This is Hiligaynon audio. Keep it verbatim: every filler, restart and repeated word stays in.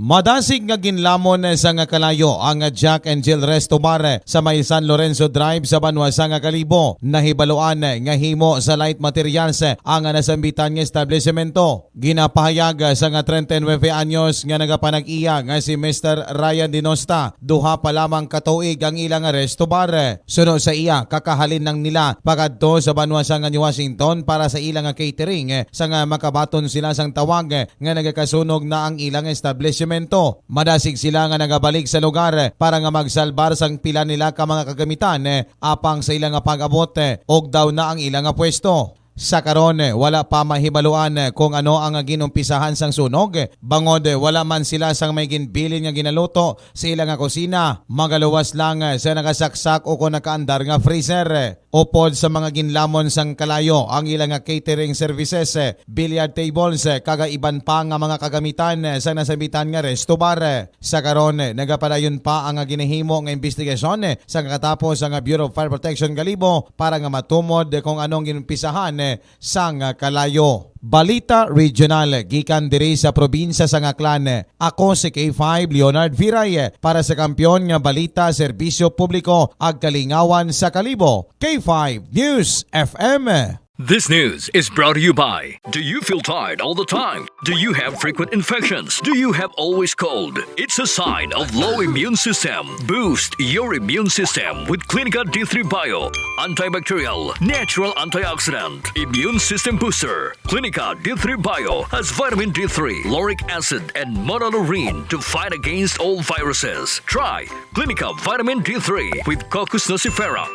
Madasig nga ginlamon sang kalayo ang Jack and Jill Resto Bar sa may San Lorenzo Drive sa banwa sang Kalibo. Nahibaluan nga himo sa light materials ang nasambitan nga establisemento. Ginapahayag sang treinta y nueve anyos nga nagapanag-iya nga si Mister Ryan Dinosta, duha pa lamang ka tuig ang ila nga resto bar. Suno sa iya, kakahalin lang nila pakadto sa banwa sang New Washington para sa ila nga catering, sang makabaton sila sang tawag nga nagakasunog na ang ilang establisemento. Madasig sila nga nagabalik sa lugar para nga magsalbar sang pila nila ka mga kagamitan, apang sa ila nga pag-abot, ugdaw na ang ila nga pwesto. Sa karon, wala pa mahibaluan kung ano ang ginumpisahan sang sunog, bangod wala man sila sang may ginbilin nga ginaluto sa ila nga kusina, magaluwas lang sa nagasaksak o kon nakaandar nga freezer. Upod sa mga ginlamon sang kalayo ang ila nga catering services, billiard tables, kag iban pa nga mga kagamitan sa nasambitan nga resto bar. Sa karon, nagapadayon pa ang ginahimo nga imbestigasyon sa kakatapos ang Bureau of Fire Protection Kalibo para nga matumod kung anong ginumpisahan sang kalayo. Balita Regional gikan diri sa probinsya sang Aklan. Ako si K five Leonard Viray para sa Kampiyon nga Balita, Serbisyo Publiko ag Kalingawan sa Kalibo, K five News F M. This news is brought to you by: Do you feel tired all the time? Do you have frequent infections? Do you have always cold? It's a sign of low immune system. Boost your immune system with Clinica D three Bio. Antibacterial, natural antioxidant, immune system booster. Clinica D three Bio has vitamin D three, lauric acid, and monolaurin to fight against all viruses. Try Clinica Vitamin D three with Cocos nucifera.